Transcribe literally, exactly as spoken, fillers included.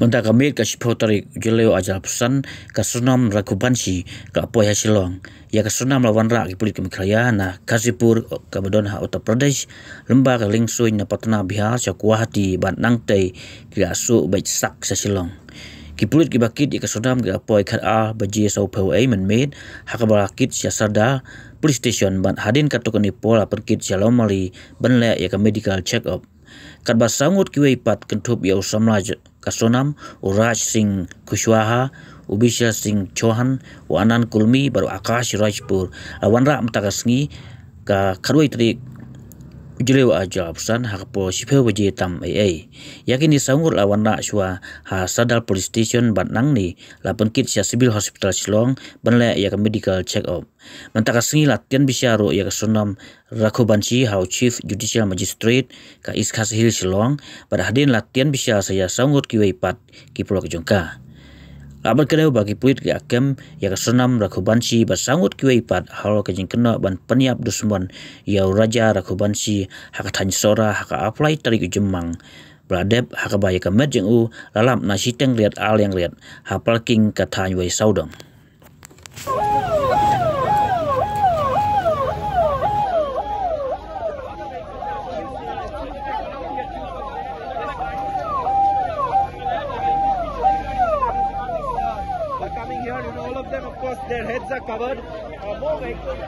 Mynta ka miet ka shiphew tarik u Jylliew ar hajar arphew san, ka Sonam Raghuvanshi ka la poi ha Shillong. Ïa ka Sonam la wanrah ki pulit ka Meghalaya na Ghazipur kaba don ha Uttar Pradesh, lyngba ka liengsuiñ na Patna Bihar sha Guwahati bad nangtei ki la suh beit sak sha Shillong. Ki pulit kiba kit ïa ka Sonam ki la poi khatar baje sawphew ei mynmiet, ha kaba la kit sha Sadar Police Station bad hadien katto katne por la pynkit sha Lawmali ban leh ïa ka medical check up. Katba saw ngut kiwei pat kynthup ïa u samla j-, ka Sonam, u Raj Singh Kushwaha, u Bishal Singh Chauhan, u Anand Kulmi bad u Akash Rajpur, la wanrah mynta ka sngi ka khatwei tarik u Jylliew ar hajar arphew san ha ka por shiphew baje tam ei ei. Ïa kine saw ngut la wanrah shuwa ha Sadar Police Station bad nangne la pynkit sha Civil Hospital Shillong ban leh ïa ka medical check up. Mynta ka sngi la tian bishar ruh ïa ka Sonam Raghuvanshi ha u Chief Judicial Magistrate ka East Khasi Hills Shillong, bad hadien la tian bishar sa ïa saw ngut kiwei pat ki paralok jong ka. La ban kdew ba ki pulit ki la kem ïa ka Sonam Raghuvanshi bad saw ngut kiwei pat halor ka jingkynnoh ban pynïap dusmon ïa u Raja Raghuvanshi ha ka thaiñ Sohra ha ka arphew lai tarik u Jymmang ba la dep, ha kaba ïa ka met jong u la lap na shiteng riat ar liang riat ha parking ka thaiñ Wei Sawdong. Coming here, you know, all of them, of course, their heads are covered. Uh, more vehicles.